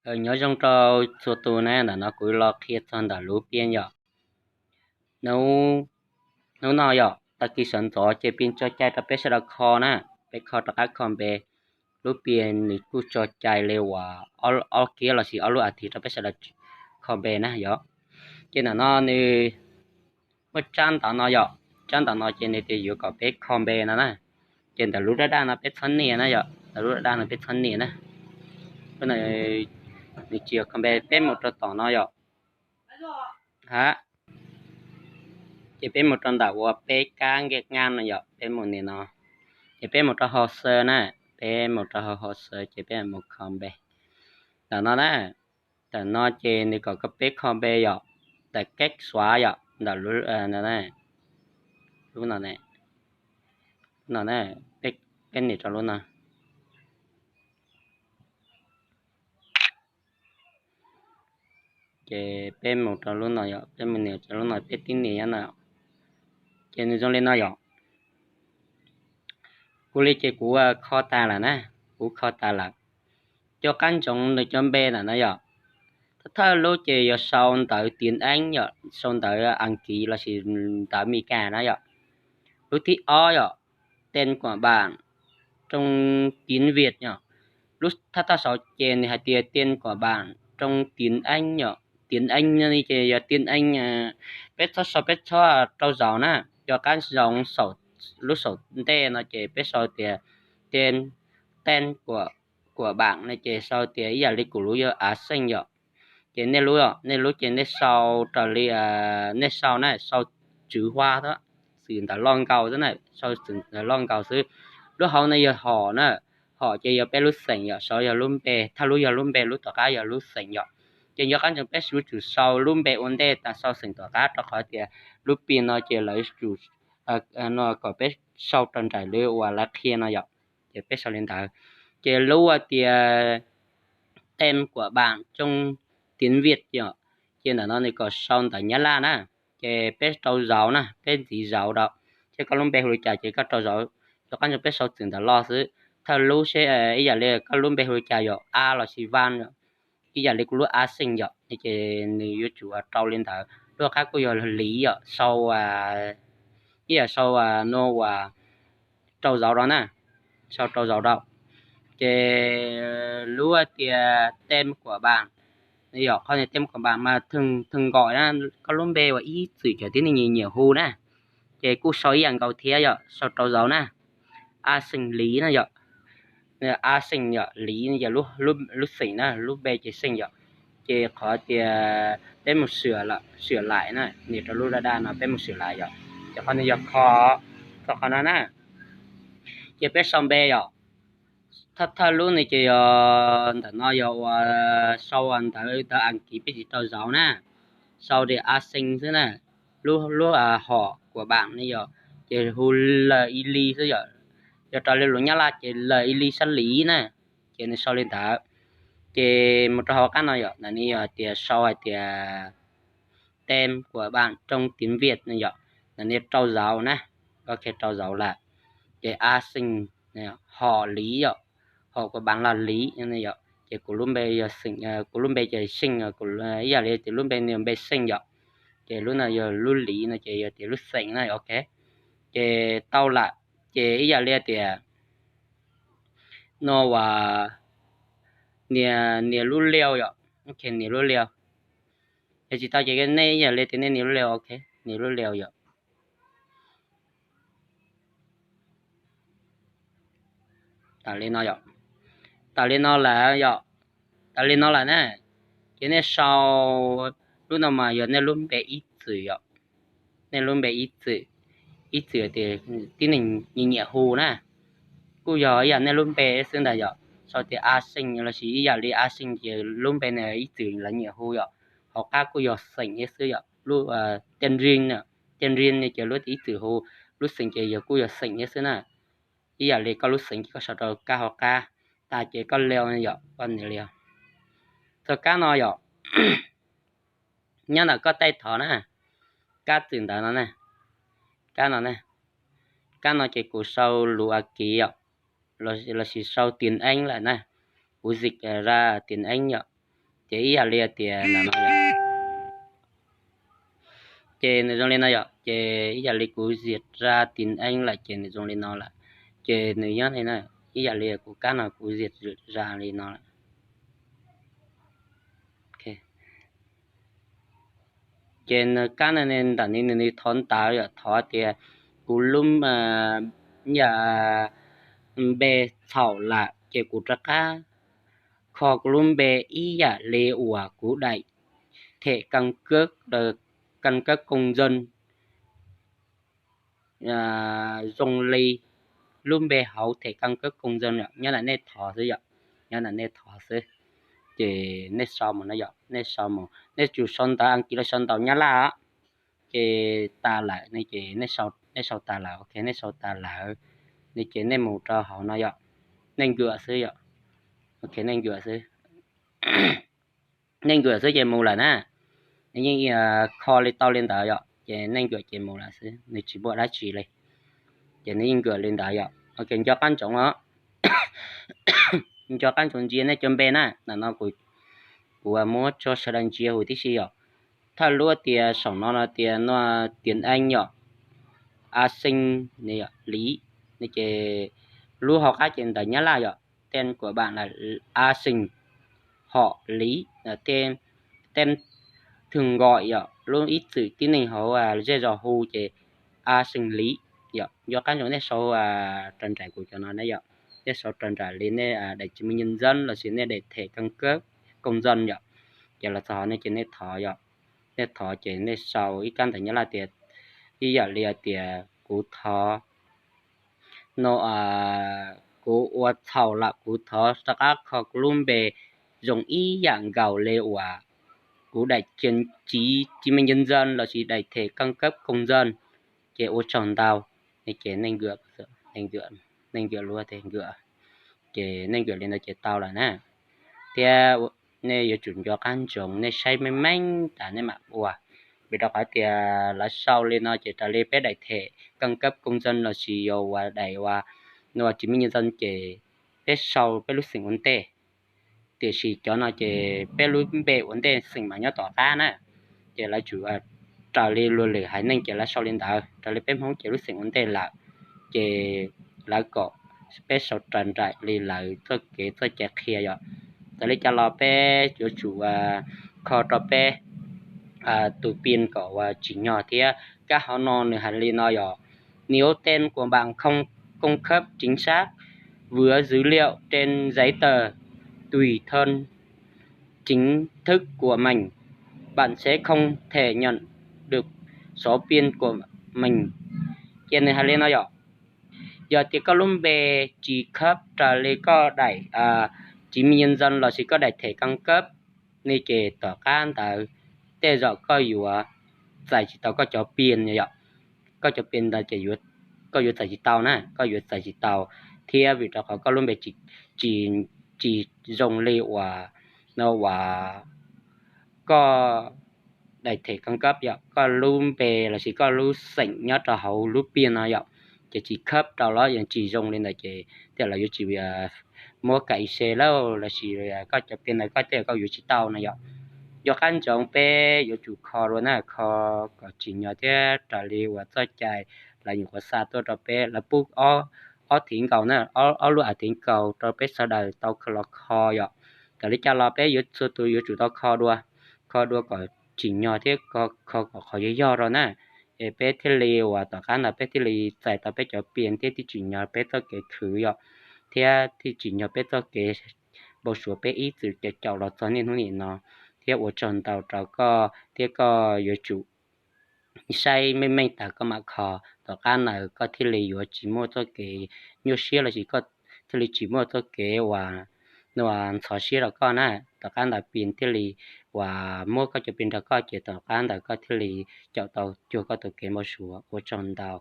Nyob zoo rau txhua tus na, ntawm no kuv los qhia txog ntawm lub pian yom. Hnub no yom, tag kis sawv ntxov ces pian tso cai rau peb sawv daws kho na, peb kho rov qab kho npe. Lub pian nws kuj tso cai li uas ob kiab lossis ob lub as thiv rau peb sawv daws kho npe na yom. Ces ntawm no nws muaj tsab ntawv no yom, tsab ntawv no ces nws tias yuav kom peb kho npe no na. Ces ntawm lub daj daj no peb txhob nias na yom, ntawm lub daj daj no peb txhob nias na. Nws tsis yog kho npe, peb mus rau tom no yom. Ha, ces peb mus rau ntawm uas peb kab nqaj no yom, peb mus nias no. Ces peb mus rau hồ sơ na, peb mus rau hồ sơ ces peb mus kho npe ntawm no na. Ntawm no ces nws kom peb kho npe yom, ntawm cách xóa yom, ntawm lub no, lub no ne, peb nias rau lub no. Ces peb mus rau lub no yom, peb mus nias rau lub no, peb tib nias nyob no. Ces nws zoo li no yom. Kuv li ces kuv kho tas lawm na, kuv kho tas lawm. Cov qab ntsoov nws cov npe ntawm no yom, thawj thawj lub ces yog sau ntawv tiếng Anh yom, sau ntawv Askiv lossis ntawv Amelikas na yom. Lub thib ob yom, tên của bạn trong tiếng Việt yom. Lub thawj thawj saud ces nws hais tias tên của bạn trong tiếng Anh yom. Tiếng Anh no ces yog tiếng Anh, peb txhob sau, peb txhob rau zaus na, cov qab ntsoov lub saum ntej no ces peb sau tias tên, tên của bạn no ces sau tias ib yam li kuv lub yog Á Xeej yom. Ces nej lub, nej lub ces nej sau raws li, nej sau na, sau chữ hoa xwb, xwm ntawv loj nkaus xwb na, sau xwm ntawv loj nkaus xwb. Lub hauv no yog họ na, họ ces yog peb lub xeem yom, saud yog lub npe, thawj lub yog lub npe, lub tom qab yog lub xeem yom. Ces nco qab ntsoov peb yuav tsum sau lub npe ua ntej tas sau xeem tom qab rau qhov tias lub pian no ces lawv tsum, no kom peb sau raws nraim li uas lawv qhia no yom. Ces peb sau li ntawd. Ces lub tias tên của bạn trong tiếng Việt yom, ces ntawm no nws kom sau ntawv Nyab Laj na, ces peb rau zaus na, peb ntxiv zaus rau, seb koj lub npe hu li cas ces koj rau zaus. Nco qab ntsoov peb sau xwm ntawv loj xwb. Thawj lub seb ib yam li koj lub npe hu li cas yom, A lossis Vaj yom, ib yam li kuv lub Á Xeej yom, ces nws yuav tsum rau li ntawd. Lub qab kuj yog Lý yom, sau, ib yam sau no uas rau zaus rau na, sau rau zaus rau. Ces lub tias tên của bạn yom, qhov tias tên của bạn mas thường, thường gọi na, koj lub npe uas ib txwm cov tib neeg nyiam nyiam hu na, ces kuj sau ib yam nkaus thiab yom, sau rau zaus na. A Xeej Lý no yom, A Xeej yom, Lý no yog lub xeem na, lub npe ces Xeej yom. Ces qhov tias peb mus sửa lại na, nias rau lub daj daj no peb mus sửa lại yom. Ces qhov no yog kho, kho qhov no na. Ces peb sau npe yom. Thawj thawj lub no ces yog ntawm no yog uas sau ntawv, ntawv Askiv peb tsis rau zaus na, sau tias A Xeej xwb na. Lub, lub họ của bạn no yom, ces hu L Y Li xwb yom. Yog raws li lus Nyab Laj ces L Y Li sab Lý na, ces nws sau li ntawd. Ces mus rau hauv qab no yom, ntawm no yog hais tias sau hais tias tên của bạn trong tiếng Việt no yom, ntawm no rau zaus na, ok, rau zaus lawm. Ces A Xeej, họ Lý yom, họ của bạn là Lý no yom, ces kuv lub npe yog Xeej, kuv lub npe ces Xeej, ib yam li tias lub npe nws npe Xeej yom, ces lub no yog lub Lý no ces yog tias lub xeem na, ok. Ces tau lawm, ces ib yam li tias no uas nias, nias lub Liau yom, ok, nias lub Liau. Yog tsis tau ces nej ib yam li tias nej nias lub Liau, ok, nias lub Liau yom. Tawm li no yom, tawm li no lawm yom, tawm li no lawm na. Ces nej sau, lub no mas yog nej lub npe ib txwm yom, nej lub npe ib txwm, ib txwm tias tib neeg nyiam nyiam hu na, kuj yog ib yam nej lub npe xwb ntag yom. Sau tias A Xeej lossis ib yam li A Xeej ces lub npe no ib txwm lawv nyiam hu yom. Hauv qab kuj yog xeem thiab xwb yom, lub tên riêng, tên riêng no ces lub ib txwm hu, lub xeem ces yog kuj yog xeem thiab xwb na. Ib yam li koj lub xeem ces koj sau rau kab hauv qab, tas ces koj Liau yom, koj nias Liau. Txog kab no yom, nyob ntawm koj taij thov na, kab txwm ntawv no na, kab no na, kab no ces kuv sau lus Askiv yom, lossis sau tiếng Anh lawm na, kuv dịch ra tiếng Anh yom. Ces ib yam li tias ntawm no yom, ces nws zoo li no yom, ces ib yam li kuv zias ra tin eeb lawm ces nws zoo li no lawm, ces nws nyob li na, ib yam li kuv kab no kuv zias ra li no lawm. Ces nws kab no ntawm no nws thov ntawv yom, thov tias kuv lub, yam, npe txhaum lawm ces kuv rov qab kho kuv lub npe ib yam li uas kuv daim them căn cước, căn cước công dân zoo li lub npe hauv them căn cước công dân yom, nyob ntawm nej thov xwb yom, nyob ntawm nej thov xwb. Ces nej sau mus no yom, nej sau mus, nej tsum sau ntawv Askiv los sau ntawv Nyab Laj os. Ces tas lawm ne ces nej sau tas lawm, ok, nej sau tas lawm ne ces nej mus rau hauv no yom, nej ncuam xwb yom, ok, nej ncuam xwb. Nej ncuam xwb ces mus lawm na. Nws yeej kho li tau li ntawd yom, ces nej ncuam ces mus lawm xwb, nws tsis muaj dab tsi li. Ces nws yeej ncuam li ntawd yom, ok, nco qab ntsoov os. Nco qab ntsoov ntsia nej cov npe na, ntawm no kuv, kuv muab tso sawv daws ntsia huv tib si yom. Thawj lub tias saum no no tias no tiếng Anh yom, a sinh, lý, ne ces lub hauv qab ces ntawv Nyab Laj yom, tên của bạn là a sinh, họ Lý, tên, tên thường gọi yom, lub ib txwm tib neeg hauv zej zos hu ces a sinh Lý yom. Nco qab ntsoov nej sau raws nraim kuv cov no ne yom, nej sau raws nraim li nej daim chứng minh nhân dân lossis nej daim thẻ căn cước công dân yom. Ces los txog hauv no ces nej thov yom, nej thov ces nej sau ib kab ntawv Nyab Laj tias, ib yam li tias kuv thov no, kuv ua txhaum lawm, kuv thov rov qab kho kuv lub npe zoo ib yam nkaus li uas kuv daim chứng, chứng minh nhân dân lossis daim thẻ căn cước công dân, ces ua tsaug ntau. Ces nej, nej ncuam luag tes ncuam, ces nej ncuam li ntawd ces tau lawm na. Thiab nej yuav tsum nco qab ntsoov nej saib meej meej tas nej mam ua, vim rau qhov tias lawv sau li no ces raws li peb daim thẻ căn cước công dân lossis yog uas daim uas chứng minh nhân dân ces peb sau peb lub xeem ua ntej. Tiam sis cov no ces peb lub npe ua ntej, xeem mas nyob tom qab na. Ces lawv tsum raws li luag lwm haiv neeg ces lawv sau li ntawd, raws li peb Hmoob ces lub xeem ua ntej lawm, ces lawv kom peb sau raws nraim li lawv txoj kev txoj cai qhia yom. Txawm li cas los peb yuav tsum kho rau peb tus pin kom uas tsim nyog thiab. Kab hauv no nws hais li no yom: Nếu tên của bạn không cung cấp chính xác với dữ liệu trên giấy tờ tùy thân chính thức của mình, bạn sẽ không thể nhận được số tiền của mình. Ces nws hais li no yom, yog tias koj lub npe tsis khớp raws li koj daim chứng minh nhân dân lossis koj daim thẻ căn cước ne ces tom qab ntawd tej zaum koj yuav txais tsis tau koj cov pin yom. Koj cov pin ntawd ces koj yuav txais tsis tau na, koj yuav txais tsis tau, thiab vim rau qhov koj lub npe tsis, tsis zoo li uas no uas koj daim thẻ căn cước yom, koj lub npe lossis koj lub xeem nyob rau hauv lub pin no yom, ces tsis khớp rau los yog tsis zoo li ntawd ces tej zaum lawv yuav tsis muab ka i se lauj, lossis koj cov pin ntawd koj tej zaum koj yuav tsis tau no yom. Nco qab ntsoov peb yuav tsum kho dua na, kho kom tsim nyog thiab raws li uas txoj cai lawv nyuam qhuav xa tuaj rau peb, lawv pub ob thib nkaus na, ob lub a thib nkaus rau peb sawv daws tau los kho yom. Txawm li cas los peb yuav txhua tus yuav tsum tau kho dua, kho dua kom tsim nyog thiab kho kom qhov yog yog rau na, es peb thiaj li uas tom qab ntawd peb thiaj li txais tau peb cov pin thiab thiaj tsim nyog peb txoj kev khwv yom, thiab thiaj tsim nyog peb txoj kev npau suav peb ib txwm caum caum los txog niaj hnub nim no. Thiab ua tsaug ntau rau koj thiab koj yuav tsum saib meej meej tas koj mam kho, tom qab ntawd koj thiaj li yuav tsis muaj txoj kev nyuaj siab lossis koj thiaj li tsis muaj txoj kev uas ntxhov siab rau koj na. Tom qab ntawd pin thiaj li uas muab koj cov pin rau koj ces tom qab ntawd koj thiaj li caum tau cuag koj tus kev npau suav. Ua tsaug ntau.